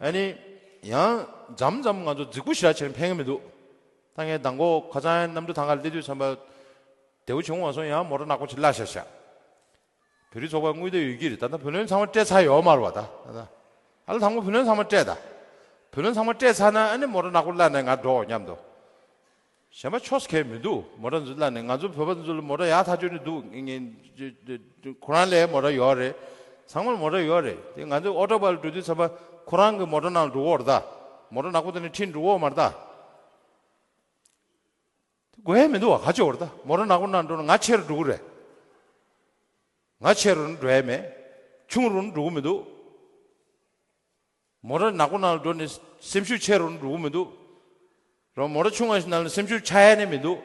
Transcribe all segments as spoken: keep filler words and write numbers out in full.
ཨ་ནི་ཡང་མཚམས་མཚམས་ང་ཚོ་རྫིག་པོ་ཞེ་དྲག་བྱས་ན་ཕན་གི་མི་འདུག་ད་ངས་མདང་དགོང་ཁ་སང་གནམ་གྲུ་ཐང་ག་ལ་སླེབས་དུས་ཙམ་པ་བདེ་པོ་བྱུང་བ་སོང་། ཡང་མོ་ཊ་ནག་པོ་ཅིག་བརླགས་བཞག་བཞག་བོད་རིགས་ཚོགས་པ་དངུལ་དེ་ཡོད་ཀྱི་རེད། ད་ལྟ་བུ་ལོན་ཚང་མ་སྤྲད་ཚར་ཡོད་མ་རེད་བ། ད་ད་ཨ་ལ་དང་པོ་བུ་ལོན་ཚང་མ་སྤྲད། ད་བུ་ལོན་ཚང་མ་སྤྲད་ཚར་ན་ཨ་ནི་མོ་ཊ་ནག་པོ་བརླགས་ནས་ང་འགྲོ་འོ་སྙམ་དུ། གཞན་པ་ཆོས་གལ་མི་འདུག་མོ་ཊ་འཛུལ་ལ་ནས་ང་ཚོ་བོད་པ་ཚོ་ལ་མོ་ཊ་ཡག་ཐག་ཆོད་ནས་འདུག་ངེ་ངེ་ཁོ་རང་ལ་མོ་ཊ་ཡོད་རེད། ཚང་མར་མོ་ཊ་ཡོད་རེད། དེ་ང་ཚོ་ཨོ་ཊོ་པ་ལ་འགྲོ་དུས་ཙམ་པ་ཁོ་རང་གི་མོ་ཊ་ནང་འགྲོ་འོར་ད། མོ་ཊ་ནག་པོ་དེ་ནས་ཁྲིད་འགྲོ་འོ་མར་ད། དགོས་ཡ་མི་འདུག་བ། ག་ཅི་འོར་ད། མོ་ཊ་ནག་པོ་ནང་འགྲོ་ན་ང་ཆེ་རུ་འགྲོ་གི་རེད། ང་ཆེ་རུ་འགྲོ་ཡ་མེད། ཆུང་རུ་འགྲོ་གི་མི་འདུག་མོ་ཊ་ནག་པོ་ནང་ལ་འགྲོ་ནས་སེམས་ཤུགས་ཆེ་རུ་འགྲོ་གི་མི་འདུག་རོ་མོ་ཊ་ཆུང་བ་ཞིག་ནང་ལ་སེམས་ཤུགས་ཆག་ཡ་ནི་མི་འདུག་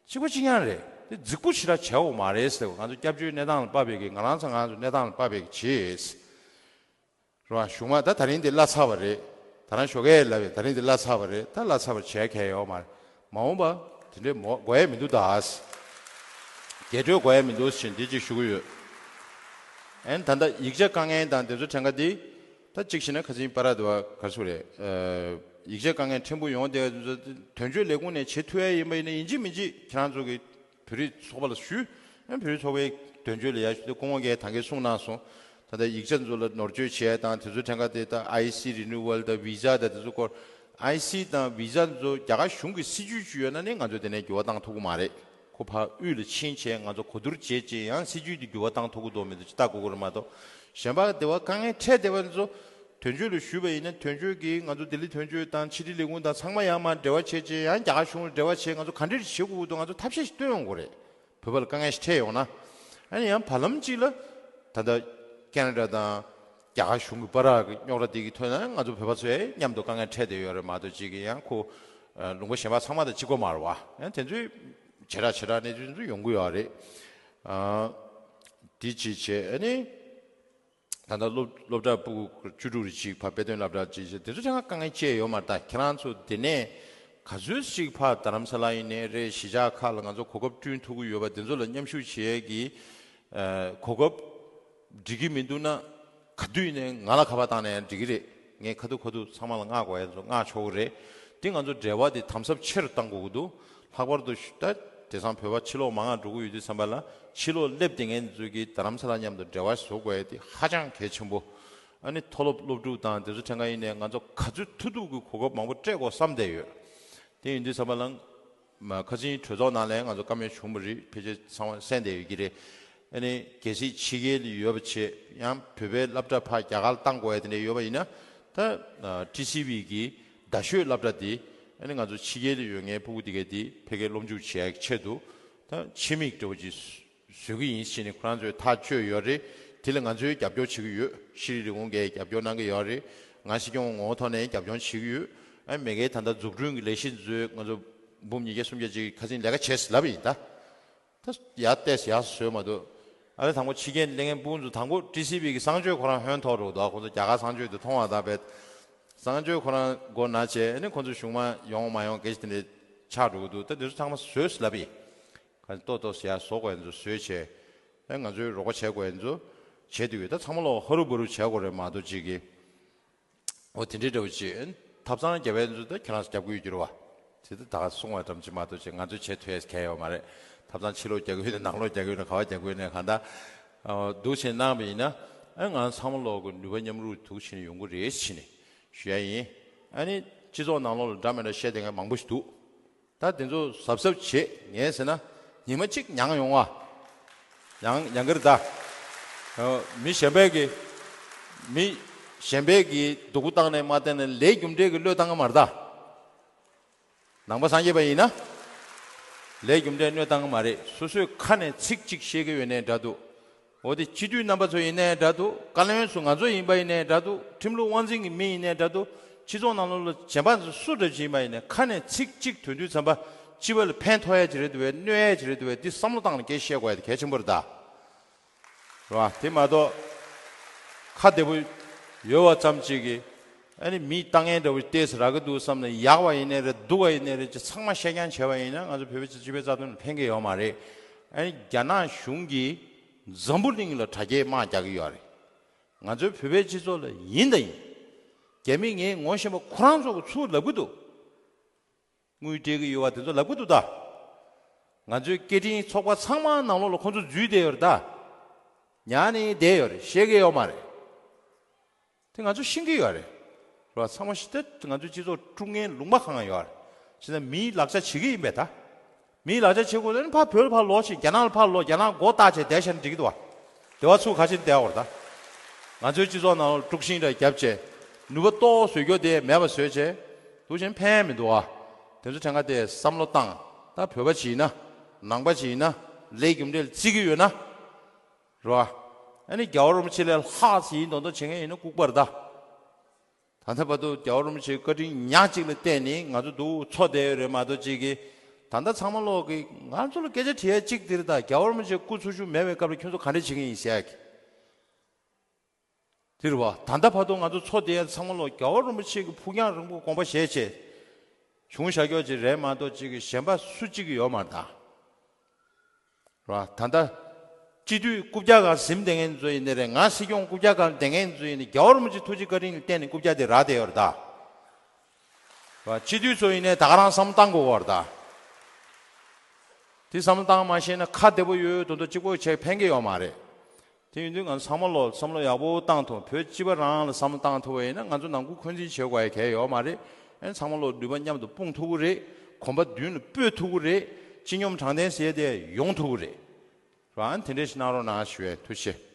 གཅིག་པ་གཅིག་རྐྱང་རེད། དེ་རྫིག་པོ་ཞེ་དྲག་བྱེད་འོ་མ་རེད་ཟེར་བ། ང་ཚོ་སྐྱབས་བཅོལ་གནས་སྟངས་ལ་དཔག་པའི་གི་ང་རང་ཚོ་ང་ཚོ་གནས་སྟངས་ལ་དཔག་པའི་གི་བྱེད། རོ་གཞུག་མ་ད་ད་རིང་འདི་བརླགས་ཚར་བ་རེད། ད་རང་ཞོགས་ཀས་ལབ་པས་ད་རིང་འདི་བརླགས་ཚར་བ་རེད། ད་བརླགས་ཚར་བ་བྱས་གལ་ཡོད་མ་རེད། མ་འོངས་པ་དེ་འདྲའི་མོ་དགོས་ཡ་མི་འདུག་ད་ཨ་སི། རྒྱས་སྤྲོས་དགོས་ཡ་མི་འདུག་ཟེར་འདི་གཅིག་ཞུ་གི་ཡོད། ཨན་ད་ལྟ་ཡིག་ཆ་དཀའ་ངལ་དང་དེ་ཚོ་དྲན་ག་འདི། ད་གཅིག་བྱས་ན་ཁ་སང་པ་ར་དུ་བ་ག་རེ་ཟེར་རེད། ཡིག་ཆ་དཀའ་ངལ་ཕྲན་བུ་ཡོང་དེ་དོན་གཅོད་ལས་ཁུངས་ནས་བྱེད་ཐུབ་ཡ་ཡིན་པ་ཡིན་ན་ཡིན་གཅིག་མིན་གཅིག་ཁྱེད་རང་ཚོ་གི་བོད་རིགས་ཚོགས་པ་ལ་ཞུས། ཨན་བོད་རིགས་ཚོགས་པའི་དོན་གཅོད་ལ་ཡ་ཞུས་ཏེ་སྐུ་ངོ་གིས་ད་གིན་གསུངས་གནང་སོང་། ད་ལྟ་ཡིག་ཆ་ཚོ་ལ་ནོར་བཅོས་བྱས་དང་དེ་ཚོ་དྲན་ག་དེ་ད་ཨའི་སི་རི་ནིའུ་ཝལ་དང་བི་ཟ་དང་དེ་ཚོ་སྐོར། ཨའི་སི་དང་བི་ཟ་ཚོ་རྒྱ་གར་གཞུང་གི་སྲིད་ཇུས་ཅིག་ཡོད་ན་ནི་ང་ཚོ་དེ་ནས་འགྱུར་བ་བཏང་ཐུབ་ཀྱི་མ་རེད། ཁོ་ཕར་དབུས་ལ་ཕྱིན་བྱས་ང་ཚོ་གོ་བསྡུར་བྱེད་ཅིང་ཡང་སྲིད་ཇུས་དེ་འགྱུར་བ་བཏང་ཐུབ་ཀྱི་འདུག་མི་འདུག་ཅི་ལྟ་དགོས་ཀྱི་རེད་མ་གཏོགས། གཞན་པ་དེ་བ་དཀའ་ངལ་འཕྲད་བསྡད་པ་ཚོ་དོན་གཅོད་ལ་ཞུས་པ་ཡིན་ན་དོན་གཅོད་ཀྱིས་ང་ཚོ་ལྡི་ལི་དོན་གཅོད་དང་ཕྱི་དྲིལ་ལས་ཁུངས་དང་ཚང་མ་ཡར་མར་འབྲེལ་བ་བྱེད་ཅིང་ཡང་རྒྱ་གར་གཞུང་ལ་འབྲེལ་བ་བྱེད། ང་ཚོ་ག་འདྲ་བྱེད་དགོས་ཀྱི་འདུག་ང་ཚོ་ཐབས་ཤེས་ཤིག་བཏོན་ཡོང་དགོས་རེད། བོད་པ་ལ་དཀའ་ངལ་ཞིག་འཕྲད་ཡོང་ན། ཨ་ནི་ཡང་བར་ལམ་གཅིག་ལ་ད་ལྟ་ཁེ་ན་ཌ་དང་རྒྱ་གར་གཞུང་གི་བར་གྱི་རྙོག་དྲ་དེ་གི་ཐོག་ན་ང་ཚོ་བོད་པ་ཚོས་མཉམ་དུ་དཀའ་ངལ་འཕྲད་བསྡད་ཡོད་རེད་མ་གཏོགས་གཅིག་གི་ཡང་ཁོ་ལུང་པ་གཞན་པ་ཚང་མ་དང་གཅིག་པ་མ་རེད་བ། ཡང་དེ་ཚོའི་བྱེ་བྲག་བྱེ་བྲག་གནས་ཚུལ་ཚོ་ཡོང་གི་ཡོད་རེད། ཨ། དེ་གཅིག་བྱས་ཨ་ནི། ད་ལྟ་སློབ་སློབ་གྲྭ་ཕྲུ་གུ་བཅུ་དྲུག་རེ་གཅིག་ཕར་དཔེ་སྟོན་སློབ་གྲྭ་གཅིག་བྱས་དེ་ཚོ་ཆ་ཚང་དཀའ་ངལ་ཅི་ཡང་ཡོད་མ་རེད། ད་ཁྱེད་རང་ཚོ་དེ་ནས་ག་ཚོད་ཅིག་ཕར་རྡ་རམ་ས་ལ་ཡིན་ནའི་རེད། གཞིས་ཆགས་ཁག་ལ་ང་ཚོ་གོ་སྐབས་བསྐྲུན་ཐུབ་ཀྱི་ཡོད་པ་དེ་ཚོ་ལ་མཉམ་ཞུགས་བྱེད་ཡས་ཀྱི་ཨ་གོ་སྐབས་འགྲིག་གི་མི་འདུག་ན་ག་དུས་ནས་ང་ལ་ཁ་པར་བཏང་ནས་ཡང་འགྲིག་གི་རེད། ངས་ཁ་ཐུག་ཁ་ཐུག་ཚང་མ་ལ་མངགས་དགོས་ཡ་ཚོ་མངགས་ཆོག་གི་རེད། དེ་ང་ཚོ་འབྲེལ་བ་དེ་དམ་ཟབ་ཆེ་རུ་གཏང་དགོས་ཀྱི་འདུག་ལྷག་པར་དུ་ད་དེང་སང་བོད་པ་ཕྱི་ལོགས་མང་ང་འགྲོ་གི་ཡོད་དུས་ཙམ་པ་ལ་ཕྱི་ལོགས་སླེབས་བསྡད་མཁན་ཚོས་ཀྱིས་རྡ་རམ་ས་ལ་མཉམ་དུ་འབྲེལ་བ་བཟོ་དགོས་ཡ་དེ་ཧ་ཅང་གལ་ཆེན་པོ། ཨ་ནི་མཐོ་སློབ་སློབ་ཕྲུག་དང་དེ་ཚོ་ཕྲན་ཁ་ཡིན་ནའི་ང་ཚོ་ག་ཚོད་ཐུབ་ཐུབ་ཀྱི་གོ་སྐབས་མང་པོ་སྤྲད་དགོས་བསམ་བསྡད་ཡོད། དེ་ཡིན་དུས་ཙམ་པ་ལ། མ་ཁ་སང་གྲོས་ཚོགས་ནང་ལ་ང་ཚོ་བཀའ་མོལ་བྱུང་བ་རེད། ཕལ་ཆེར་ཚང་མ་གསན་བསྡད་ཡོད་ཀྱི་རེད། ཨ་ནི་གལ་སྲིད་ཕྱི་རྒྱལ་ལ་ཡོད་པ་བྱས་ཡང་བོད་པའི་སློབ་གྲྭ་ཕར་རྒྱ་གར་ལ་བཏང་དགོས་ཡ་དེ་འདྲ་ཡོད་པ་ཡིན་ན་ད་ཊི་སི་ཝི་གི་རྡ་ཤོད་སློབ་གྲྭ་དེ་ཨ་ནི་ང་ཚོ་ཕྱི་རྒྱལ་ལ་ཡོད་མཁན་ཕྲུ་གུ་དེ་གས་དེ་ཕ་གིར་སློབ་འཇུག་བྱེད་ཡ་གི་ཆེད་དུ་ད་ཆེད་དམིགས་འདྲ་བོ་ཅིག་བཟོ་གི་ཡིན་ཟེར་ནས་ཁོ་རང་ཚོས་ཐག་གཅོད་ཡོད་རེད། དེ་ལ་ང་ཚོས་རྒྱབ་སྐྱོར་བྱེད་ཀྱི་ཡོད། ཤེས་རིག་ལས་ཁུངས་ཀྱིས་རྒྱབ་སྐྱོར་གནང་གི་ཡོད་རེད། ང་སྲིད་སྐྱོང་ངོ་བོ་ཐོག་ནས་རྒྱབ་སྐྱོར་བྱེད་ཀྱི་ཡོད། ཨ་མ་གིའི་ད་ལྟ་འཛུགས་སྐྲུན་གྱི་ལས་གཞི་ཚོས་ང་ཚོ་འབུམ་ཉིས་བརྒྱ་སུམ་བརྒྱ་ཅིག་ཁ་སང་ལས་ཀ་བྱས་ཟེར་ལབ་པ་ཡིན་ད། ད་ཡར་བལྟས་ཡར་བཟོས་མ་འདུག་ཨ་ནི་དང་པོ་ཕྱི་རྒྱལ་སླེབས་མཁན་ཕྲུ་གུ་ཚོ་དང་པོ་ཊི་སི་ཝི་གི་གསང་སྤྱོད་ཁོ་རང་ཧོན་ཐོར་འགྲོ་འདུག་ཁོ་ཚོ་རྒྱ་གར་གསང་སྤྱོད་དེ་མཐོང་བ་དང་བས། གསང་སྤྱོད་ཁོ་རང་མགོ་ན་བྱས་ཨ་ནི་ཁོ་ཚོ་གཞུང་མ་ཡོང་མ་ཡོང་སྐད་ཆ་དེ་འདྲ་ཆགས་འགྲོ་གི་འདུག་ད་དེ་ཚོ་ཚང་མ་བཟོས་ཟེར་ལབ་པ་ཡིན། ག་ཏོག་ཏོག་ཟེར་ཡ་བཟོ་དགོས་ཡ་ཚོ་བཟོས་བྱས། ཨེ་ང་ཚོའི་རོགས་པ་བྱེད་དགོས་ཡ་ཚོ་བྱེད་དུས་ད་ཚང་མ་ལོག་ཧ་རུ་བ་རུ་བྱེད་དགོས་རེད་མ་གཏོགས་ཅིག་གི། འོ་དེ་འདྲའི་འདྲ་བོ་ཅིག་ཨེ་ཐབ་ཚང་རྒྱབ་ཡ་ཚོ་ད་ཁྱེད་རང་ཚོ་རྒྱབ་ཀྱི་ཡོད་རྒྱུ་རེད་བ། དེ་ད་ད་ག་གསུང་བ་འདྲ་ཅིག་མ་གཏོགས་ཅིག་ང་ཚོས་བྱེད་ཐུབ་ཡ་གལ་ཡོད་མ་རེད། ཐབ་ཚང་ཕྱི་ལོགས་རྒྱག་གི་ཡོད་ན་ནང་ལོགས་རྒྱག་གི་ཡོད་ན་ག་བ་རྒྱག་གི་ཡོད་ན་གང་ལྟར། འདུག་བྱས་གནང་བ་ཡིན་ན་ཨེ་ང་ཚང་མ་ལོག་གི་ནུས་པ་མཉམ་རུབ་འདུག་བྱས་ནས་ཡོང་གི་རེད་བྱས་ནས་ཞུ་ཡ་ཡིན། ཨ་ནི་སྤྱི་ཚོགས་ནང་ལོགས་ལ་འདྲ་མི་འདྲ་བཤད་བསྡད་མཁན་མང་པོ་ཞིག་འདུག་ད་དེ་ཚོ་གཟབ་གཟབ་བྱེད་ངས་ཟེར་ན་ཉི་མ་གཅིག་མྱངས་ཡོང་བ། མྱངས་མྱངས་ཀྱི་རེད་ད། མི་གཞན་པས་ཀྱི་མི་གཞན་པས་ཀྱི་སྡུག་པོ་བཏང་ནས་མ་བསྟན་ནས་ལས་རྒྱུ་འབྲས་ཀྱི་བློས་བཏང་གི་མ་རེད་ད། ནང་པ་སངས་རྒྱས་པ་ཡིན་ན་ལས་རྒྱུ་འབྲས་བློས་བཏང་གི་མ་རེད། སོ་སོའི་ཁ་ནས་ཚིག་གཅིག་བཤད་ཀྱི་ཡོད་ནའི་འདྲ་འདུག་འོ་དེ་སྤྱི་འཐུས་རྣམ་པ་ཚོ་ཡིན་ནའི་འདྲ་འདུག་བཀའ་བློན་ཚོ་ང་ཚོ་ཡིན་པ་ཡིན་ནའི་འདྲ་འདུག་ཁྲིམས་ལུགས་དབང་འཛིན་གྱི་མི་ཡིན་ནའི་འདྲ་འདུག་སྤྱི་ཚོགས་ནང་ལོགས་ལ་གཞན་པ་ཚོ་སུ་འདྲ་ཅིག་ཡིན་པ་ཡིན་ནའི་ཁ་ནས་ཚིག་གཅིག་ཐོན་དུས་ཙམ་པ་སྤྱི་པ་ལ་ཕན་ཐོགས་ཡ་ཅིག་རེད་འདུག་བས་གནོད་ཡ་ཅིག་རེད་འདུག་བས་འདི་བསམ་བློ་བཏང་ནས་སྐད་བཤད་དགོས་ཡ་དེ་གལ་ཆེན་པོ་རེད་ད། རེད་བ། དེ་མ་གཏོགས་ཁ་བདེ་པོ་ཡོད་བ་ཙམ་ཅིག་གིས་ཨ་ནི་མིས་ལྟ་ངན་འདྲ་བོ་ཏོག་ཙམ་རག་གི་འདུག་བསམ་ནས་ཡག་པ་ཡིན་ནའི་རེད་སྡུག་པ་ཡིན་ནའི་རེད་ཅེས་ཚང་མ་བཤད་རྐྱང་བྱས་པ་ཡིན་ན་ང་ཚོ་བོད་པའི་སྤྱི་པའི་རྩ་དོན་ལ་ཕན་གྱི་ཡོད་མ་རེད། ཨ་ནི་རྒྱ་ནག་གཞུང་གིས་འཛམ་བུ་གླིང་ལ་དྲ་རྒྱའི་དམག་རྒྱག་གི་ཡོད་རེད། ང་ཚོའི་བོད་པའི་སྤྱི་ཚོགས་ལ་ཡིན་དང་ཡིན། རྒྱ་མི་ངས་ངོ་ཤེས་པ་ཁོ་རང་ཚོ་གི་ཚུར་ལབ་གི་འདུག་དངུལ་སྤྲད་གི་ཡོད་པ་དེ་ཚོ་ལབ་གི་འདུག་ད། ང་ཚོའི་སྐད་འཕྲིན་ཚོགས་པ་ཚང་མ་ནང་ལོགས་ལ་ཁོ་ཚོ་འཛུལ་བསྡད་ཡོད་རེད་ད། ཉར་ནས་བསྡད་ཡོད་རེད། བཤད་གི་ཡོད་མ་རེད། དེ་ང་ཚོ་ཤེས་ཀྱི་ཡོད་རེད། རེད་བ། ཚང་མ་ཤེས་ཏེ་ང་ཚོའི་སྤྱི་ཚོགས་དཀྲུག་མཁན་ལུང་པ་གང་ཡོད་རེད། བྱས་ཙང་མིའི་ལག་ཆ་བྱེད་ཀྱི་ཡིན་པས་ད། མིའི་ལག་ཆ་བྱེད་དགོས་ན་ཕར་བོད་ལ་ཕར་ལོག་ཕྱིན། རྒྱ་ནག་ལ་ཕར་ལོག་རྒྱ་ནག་མགོ་བཏགས་བྱས་བསྡད་བཞག་ན་འགྲིག་གི་འདུག་བ། དེ་བ་ཚུགས་ཁ་ཕྱིར་བསྡད་ཡོད་རེད་ད། ང་ཚོའི་སྤྱི་ཚོགས་ནང་ལ་དཀྲུག་ཤིང་འདྲ་བརྒྱབ་བྱས་ནུས་པ་ཏོག་བཟོ་རྒྱུ་དེ་མེད་པ་བཟོས་བྱས་འདུག་བྱས་ན་ཕན་མི་འདུག་བ། དེ་ཚོ་ཕྲན་ཁ་དེ་བསམ་བློ་བཏང་། ད་བོད་པ་ཅིག་ཡིན་ན། ནང་པ་ཅིག་ཡིན་ན། ལས་རྒྱུ་འབྲས་ལ་བརྩི་གི་ཡོད་ན། རེད་བ། ཨ་ནི་རྒྱལ་བ་རིན་པོ་ཆེ་ལས་ལྷག་ཅིག་ཡིན་མདོག་མདོག་བྱེད་མཁན་ཡིན་ན་ལྐུགས་པ་རེད་ད། ད་ལྟ་བར་དུ་རྒྱལ་བ་རིན་པོ་ཆེའི་བཀའ་དྲིན་ཉག་གཅིག་ལ་བརྟེན་ནས་ང་ཚོ་འདུག་འཚོ་བསྡད་ཡོད་རེད་མ་གཏོགས་ཅིག་གིས། ད་ལྟ་ཚང་མ་ལོག་གིས་ང་ཚོ་ལ་སྐད་ཆ་དྲི་ཡ་གཅིག་དེ་རེད་ད། རྒྱལ་བ་རིན་པོ་ཆེ་སྐུ་འཚོ་བཞུགས་མེད་པའི་སྐབས་ལ་ཁྱོད་ཚོ་ག་འདྲ་བྱེད་ཀྱི་ཡིན་ཟེར་ཡ་གི། དེ་རེད་བ། ད་ལྟ་བར་དུ་ང་ཚོ་འཚོ་བསྡད་ཡ་ཚང་མ་ལོག་རྒྱལ་བ་རིན་པོ་ཆེ་གི་ཕུགས་རྒྱང་རིང་པོ་དགོངས་པ་བཞེས་བྱས་བྱུང་བཞག་རྒྱུ་ཅིག་རེད་མ་གཏོགས་ཅིག་གིས་གཞན་པ་སུ་གཅིག་གིས་ཡོད་མ་རེད་ད། རེད་བ། ད་ལྟ་སྤྱི་འཐུས་རྐུབ་བཀྱག་སྒང་འཛུལ་བསྡད་མཁན་ཚོ་ཡིན་ནའི་རེད། ང་སྲིད་སྐྱོང་རྐུབ་བཀྱག་སྒང་བསྡད་མཁན་ཚོ་ཡིན་ནའི་རྒྱལ་བ་རིན་པོ་ཆེ་ཐུགས་རྗེ་བཀའ་དྲིན་ལ་བརྟེན་ནས་རྐུབ་བཀྱག་དེ་རག་བསྡད་ཡོད་རེད་ད། རེད་བ། སྤྱི་འཐུས་ཚོ་ཡིན་ནའི་ད་ག་རང་བསམ་བློ་བཏང་དགོས་པ་རེད་ད། དེ་བསམ་བློ་བཏང་མ་ཤེས་ན་ཁ་བདེ་པོ་ཡོད་མདོག་མདོག་གཅིག་པོ་བྱས་ཕན་གྱི་ཡོད་མ་རེད། དེ་ཡིན་དུས་ང་ཚོ་ཚང་མ་ལོག་བསམ་བློ་ཡག་པོ་བཏང་ཐུབ། བོད་སྤྱི་པ་རང་ལ་བསམ་བློ་བཏང་ཐུབ་པ་ཡིན་ན་ང་ཚོ་ནང་ཁུལ་འཁོན་འཛིན་བྱེད་དགོས་ཡ་གང་ཡང་ཡོད་མ་རེད། ཨ་ནི་ཚང་མ་ལོག་ནུས་པ་མཉམ་དུ་སྤུངས་ཐུབ་ཀྱི་རེད། གོམ་པ་མདུན་ལ་སྤོས་ཐུབ་ཀྱི་རེད། སྤྱི་སྙོམས་དྲང་བདེན་ཟེར་ཡ་དེ་ཡོང་ཐུབ་ཀྱི་རེད། རང་དེ་འདྲས་ཞིག་གནང་རོགས་གནང་ཞུ་བའི་ཐུགས་རྗེ་ཆེ།